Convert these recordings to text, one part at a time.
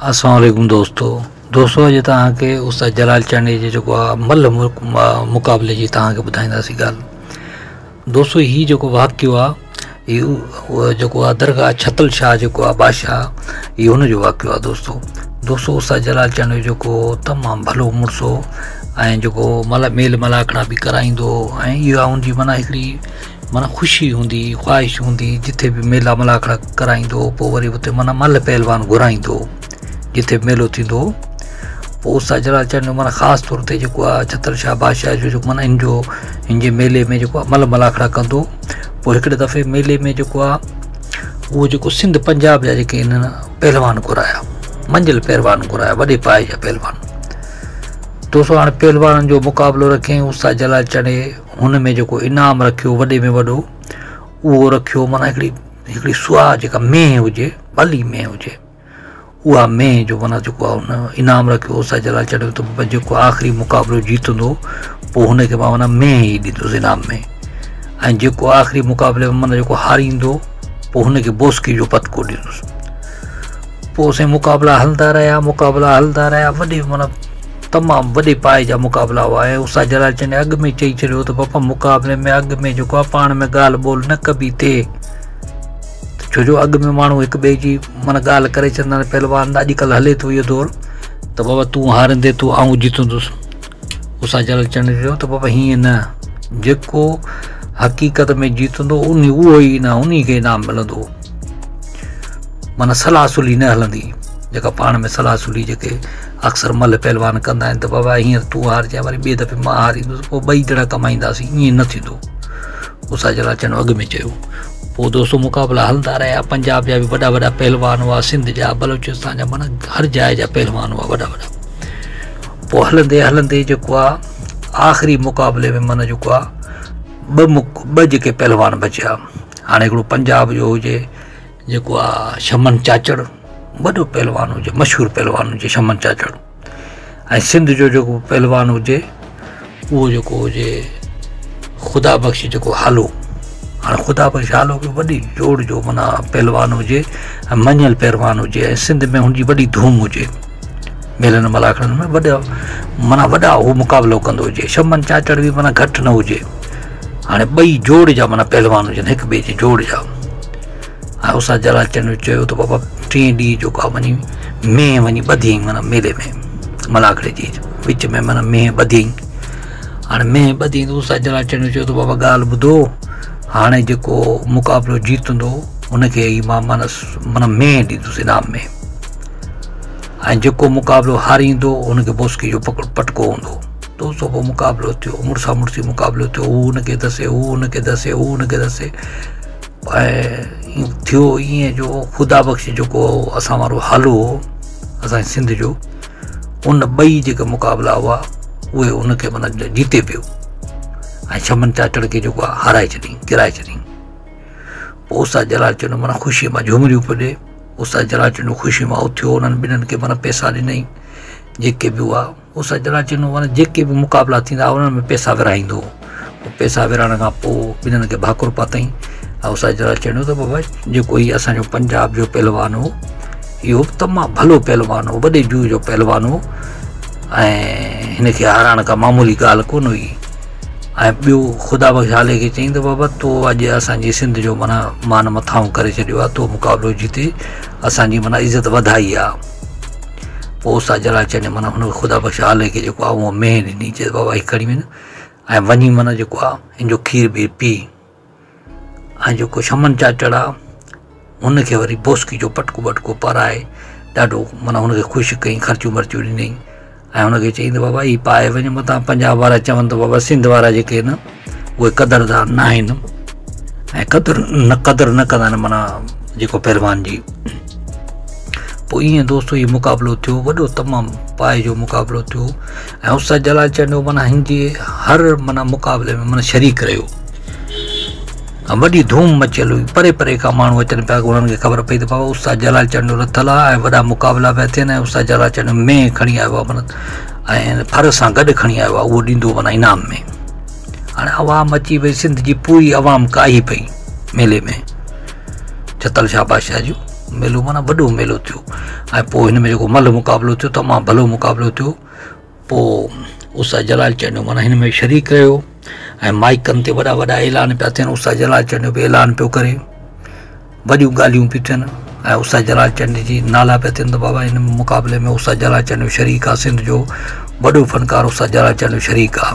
اسلام عليڪم دوستو دوستو اڄ توهان کي استاد جلال چانڊيي جي جيڪو آ ملهه مقابلي جي توهان کي ٻڌائينداسين ڳالهه دوستو هي جيڪو واقعو آ هي جيڪو آ درگاهه ڇتل شاهه جيڪو آ بادشاهه هي هن جو واقعو آ دوستو دوستو استاد جلال چانڊيو جيڪو تمام ڀلو مڙس هو ۽ جيڪو ميل ملاکڙا به ڪرائيندو هو ۽ اها هن جي معنيٰ هڪڙي معنيٰ خوشي هوندي هئي، خواهش هوندي هئي، جتي به ميلا ملاکڙا ڪرائيندو هو، پوء وري اتي معنيٰ ملهه پهلوان گهرائيندو هو، جتي به ميلو ٿيندو هو، پوء استاد جلال چانڊيو معنيٰ خاص طور تي جيڪو آهي ڇتر شاهه بادشاهه جو جيڪو معنيٰ ان جو ان جي ميلي ۾ جيڪو آهي ملهه ملاکڙا ڪندو هو، پوء هڪڙي دفعي ميلي ۾ جيڪو آهي اهو جيڪو سنڌ پنجاب جا جيڪي هنن پهلوان گهرايا، منجهيل پهلوان گهرايا، وڏي پائي جا پهلوان. دوستو هاڻي پهلوانن جو مقابلو رکيائين استاد جلال چانڊيي هن ۾ جيڪو انعام رکيو وڏي ۾ وڏو اهو رکيو معنيٰ هڪڙي هڪڙي سها جيڪا مينهن هجي ڀلي مينهن هجي اها مينهن جو معنيٰ جيڪو آهي هن انعام رکيو استاد جلال چيو ته جيڪو آخري مقابلو جيتندو پوء هن کي مان معنيٰ مينهن ئي ڏيندس انعام ۾ ۽ جيڪو آخري مقابلي ۾ معنيٰ جيڪو هاريندو پوء هن کي بوسڪي جو پتڪو ڏيندس پوء سائين مقابلا هلندا رهيا مقابلا هلندا رهيا وڏي معنيٰ تمام وڏي پائي جا مقابلا هئا ۽ استاد جلال چنڊ اڳ ۾ چئي ڇڏيو ته بابا مقابلي ۾ اڳ ۾ جيڪو آهي پاڻ ۾ ڳالهه ٻولهه نه ڪبي ٿئي ڇو جو اڳ ۾ ماڻهو هڪ ٻئي جي معنيٰ ڳالهه ڪري ڇڏندا آهن پهلوان اڄ ڪلهه هلي ٿو اهو دور ته بابا تون هارندي تون آئون جيتندس استاد جلال چنڊ چيو ته بابا هيئن نه جيڪو حقيقت ۾ جيتندو ان اهو ئي نه انهي کي انعام ملندو معنيٰ صلاح صلي نه هلندي جيڪا پاڻ ۾ صلاح صلي جيڪي اڪثر ملهه پهلوان ڪندا آهن ته بابا هينئر تون هارجانء وري ٻئي دفعي مان هاريندس پوء ٻئي ڄڻا ڪمائينداسين ائين نه ٿيندو استاد جلال چنو اڳ ۾ چيو پوء دوستو مقابلا هلندا رهيا پنجاب جا به وڏا وڏا پهلوان هئا سنڌ جا بلوچستان جا معنيٰ هر جاء جا پهلوان هئا وڏا وڏا پوء هلندي هلندي جيڪو آ آخري مقابلي ۾ معنيٰ جيڪو آ ٻه ٻه جيڪي پهلوان بچيا هاڻي هڪڙو پنجاب جو هجي جيڪو آ شمن چاچڙ وڏو پهلوان هجي مشهور پهلوان هجي شمن چاچڙ ۽ سنڌ جو جيڪو پهلوان هجي اهو جيڪو هجي خدا بخش جيڪو هالو هاڻي خدا بخش هالو به وڏي جوڙ جو معنيٰ پهلوان هجي ۽ مڃيل پهلوان هجي ۽ سنڌ ۾ هن جي وڏي ڌوم هجي ميلن ملاکڙن ۾ وڏا معنيٰ وڏا هو مقابلو ڪندو هجي شمن چاچڙ به معنيٰ گهٽ نه هجي هاڻي ٻئي جوڙ جا معنيٰ پهلوان هجن هڪ ٻئي جي جوڙ جا ۽ استاد جلال چنڊ چيو ته بابا ٽئين ڏينهن جو ڪا وڃي مينهن وڃي ٻڌيائين معنيٰ ميلي ۾ ملاکڙي جي وچ ۾ معنيٰ مينهن ٻڌيائين هاڻي مينهن ٻڌيائين ته استاد جلال چنڊ چيو ته بابا ڳالهه ٻڌو هاڻي جيڪو مقابلو جيتندو ان کي ئي مان معنيٰ معنيٰ مينهن ڏيندس انعام ۾ ۽ جيڪو مقابلو هاريندو ان کي بوسڪي جو پٽڪو هوندو دوستو پوء مقابلو ٿيو مڙسا مڙسي مقابلو ٿيو هو ان کي دسي هو ان کي دسي هو ان کي دسي ۽ ٿيو ائين جو خدا بخش جيڪو اسان وارو هالو هو اسان جي سنڌ جو ان ٻئي جيڪي مقابلا هئا اهي ان کي معنيٰ جيتي پيو ۽ شمن چاچڙ کي جيڪو آهي هارائي ڇڏيائين ڪيرائي ڇڏيائين پوء استاد جلال چنو معنيٰ خوشيء مان جهومريون پيو ڏي استاد جلال چنو خوشيء مان اٿيو انهن ٻنهن کي معنيٰ پئسا ڏنائين جيڪي به هئا استاد جلال چنو معنيٰ جيڪي به مقابلا ٿيندا هئا انهن ۾ پئسا ورهائيندو هو. پوء پئسا ورهائڻ کان پوء ٻنهن کي ڀاڪر پاتائين ۽ استاد جلال چنو ته بابا جيڪو هي اسان جو پنجاب جو پهلوان هو اهو به تمام ڀلو پهلوان هو وڏي جوء جو پهلوان هو ۽ هن کي هارائڻ ڪا معمولي ڳالهه ڪونه هئي ۽ ٻيو خدا بخش هالي کي چيائين ته بابا تو اڄ اسان جي سنڌ جو معنيٰ مان مٿانهون ڪري ڇڏيو آهي تو مقابلو جيتي اسان جي معنيٰ عزت وڌائي آهي پوء استاد جلال چني معنيٰ هن خدا بخش هالي کي جيڪو آهي اها مينهن ڏني چيس بابا هي کڻي وڃ ۽ وڃي معنيٰ جيڪو آهي هن جو کير ٻير پي ۽ جيڪو شمن چاچڙ آهي هن کي وري بوسڪي جو پٽڪو ٻٽڪو پارائي ڏاڍو معنيٰ هن کي خوش ڪيائين خرچيون ورچيون ڏنائين ۽ هن کي چيائين ته بابا هي پائي وڃ متان پنجاب وارا چون ته بابا سنڌ وارا جيڪي آهن اهي قدردان نه آهن ۽ قدر نه قدر نه ڪندا آهن معنيٰ جيڪو پهلوان جي پوء ائين دوستو هي مقابلو ٿيو وڏو تمام پائي جو مقابلو ٿيو ۽ استاد جلال چانڊيو معنيٰ هن جي هر معنيٰ مقابلي ۾ معنيٰ شريڪ رهيو ۽ وڏي ڌوم مچيل هئي پري پري کان ماڻهو اچن پيا انهن کي خبر پئي ته بابا استاد جلال چانڊيو لٿل آهي ۽ وڏا مقابلا پيا ٿين ۽ استاد جلال چانڊيو مينهن کڻي آيو آهي معنيٰ ۽ ڦر سان گڏ کڻي آيو آهي اهو ڏيندو معنيٰ انعام ۾ هاڻي عوام اچي وئي سنڌ جي پوري عوام ڪاهي پئي ميلي ۾ ڇتل شاهه بادشاهه جو. ميلو معنيٰ وڏو ميلو ٿيو ۽ پوء هن ۾ جيڪو ملهه مقابلو ٿيو تمام ڀلو مقابلو ٿيو پوء استاد جلال چانڊيو معنيٰ هن ۾ شريڪ رهيو ۽ مائيڪن تي وڏا وڏا اعلان پيا ٿين استاد جلال چانڊيو به اعلان پيو ڪري وڏيون ڳالهيون پيون ٿين ۽ استاد جلال چانڊيي جي نالا پيا ٿين ته بابا هن مقابلي ۾ استاد جلال چانڊيو شريڪ آ سنڌ جو وڏو فنڪار استاد جلال چانڊيو شريڪ آ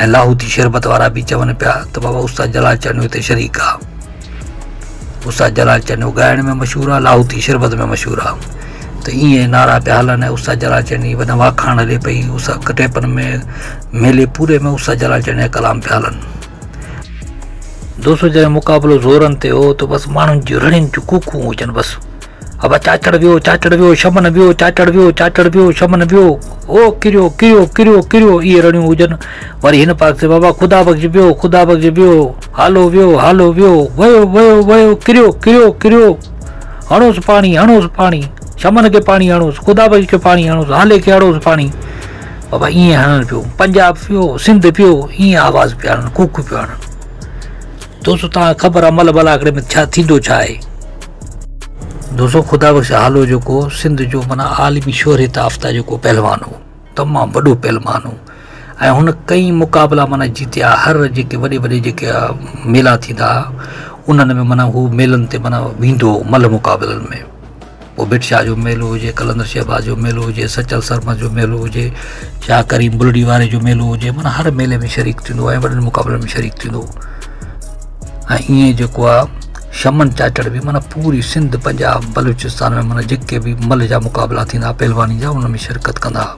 ۽ لاهوتي شربت وارا به چون پيا ته بابا استاد جلال چانڊيو هتي شريڪ آ استاد جلال چانڊيو ڳائڻ ۾ مشهور آ لاهوتي شربت ۾ مشهور آ ته ائين نعرا پيا هلن ۽ استاد جلال چانڊيي جي وڏا واکاڻ هلي پئي استاد ٽيپن ۾ ميلي پوري ۾ استاد جلال چانڊيي جا ڪلام پيا هلن. دوستو جڏهن مقابلو زورن تي هو ته بس ماڻهن جون رڙين جون ڪوڪون هجن بس ابا چاچڙ ويو چاچڙ ويو شمن ويو چاچڙ ويو چاچڙ ويو شمن ويو او ڪريو ڪريو ڪريو ڪريو اهي رڙيون هجن وري هن پاسي بابا خدا بخش ويو خدا بخش ويو هالو ويو هالو ويو ويو ويو ويو ڪريو ڪريو ڪريو هڻوس پاڻي هڻوس پاڻي شمن کي پاڻي هڻوس خدا بخش کي پاڻي هڻوس هالي کي هڻوس پاڻي بابا ائين هڻن پيو پنجاب پيو سنڌ پيو ائين آواز پيا هڻن ڪوڪ پيو هڻن دوستو توهان کي خبر آهي مل ملاکڙي ۾ ڇا ٿيندو ڇا آهي دوستو خدا بخش هالو جيڪو سنڌ جو معنيٰ عالمي شهرت يافته جيڪو پهلوان هو تمام وڏو پهلوان هو ۽ هن ڪئي مقابلا معنيٰ جيتيا هر جيڪي وڏي وڏي جيڪي ميلا ٿيندا هئا انهن ۾ معنيٰ هو ميلن تي معنيٰ ويندو هو ملهه مقابلن ۾ پوء ڀٽ شاهه جو ميلو هجي، قلندر شهباز جو ميلو هجي، سچل سرمست جو ميلو هجي، شاهه ڪريم بلڙي واري جو ميلو هجي معنيٰ هر ميلي ۾ شريڪ ٿيندو هو ۽ وڏن مقابلن ۾ شريڪ ٿيندو هو ۽ ائين جيڪو آهي شمن چاچڙ به معنيٰ پوري سنڌ پنجاب بلوچستان ۾ معنيٰ جيڪي به ملهه جا مقابلا ٿيندا هئا پهلواني جا ان ۾ شرڪت ڪندا هئا.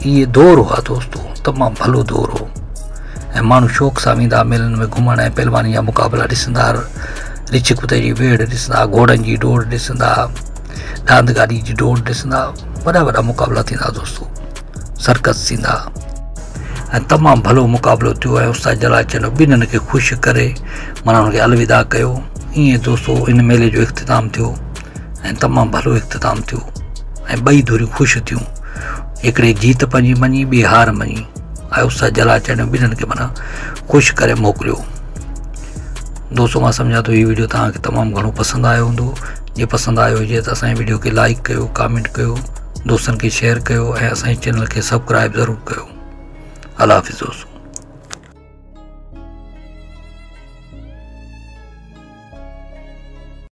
اهي دور هئا دوستو تمام ڀلو دور هو ۽ ماڻهو شوق سان ويندا ميلن ۾ گهمڻ ۽ پهلواني جا مقابلا ڏسندا رڇ ڪتي جي ويڙهه ڏسندا گهوڙن جي ڊوڙ ڏسندا ڏاند گاڏي جي ڊوڙ ڏسندا وڏا وڏا مقابلا ٿيندا دوستو سرڪس ٿيندا ۽ تمام ڀلو مقابلو ٿيو ۽ استاد جلال چنو ٻنهن کي خوش ڪري معنيٰ ان کي الوداع ڪيو ائين دوستو ان ميلي جو اختتام ٿيو ۽ تمام ڀلو اختتام ٿيو ۽ ٻئي ڌريون خوش ٿيون. هڪڙي جيت پنهنجي مڃي ٻي هار مڃي ۽ استاد جلال چانڊيو ٻنهن کي معنيٰ خوش ڪري موڪليو. دوستو مان سمجهان ٿو هي ويڊيو توهان کي تمام گهڻو پسند آيو هوندو جي پسند آيو هجي ته اسان جي ويڊيو کي لائڪ ڪيو ڪامينٽ ڪيو دوستن کي شيئر ڪيو ۽ اسان جي چينل کي سبسڪرائب ضرور ڪيو الله حافظ دوستو.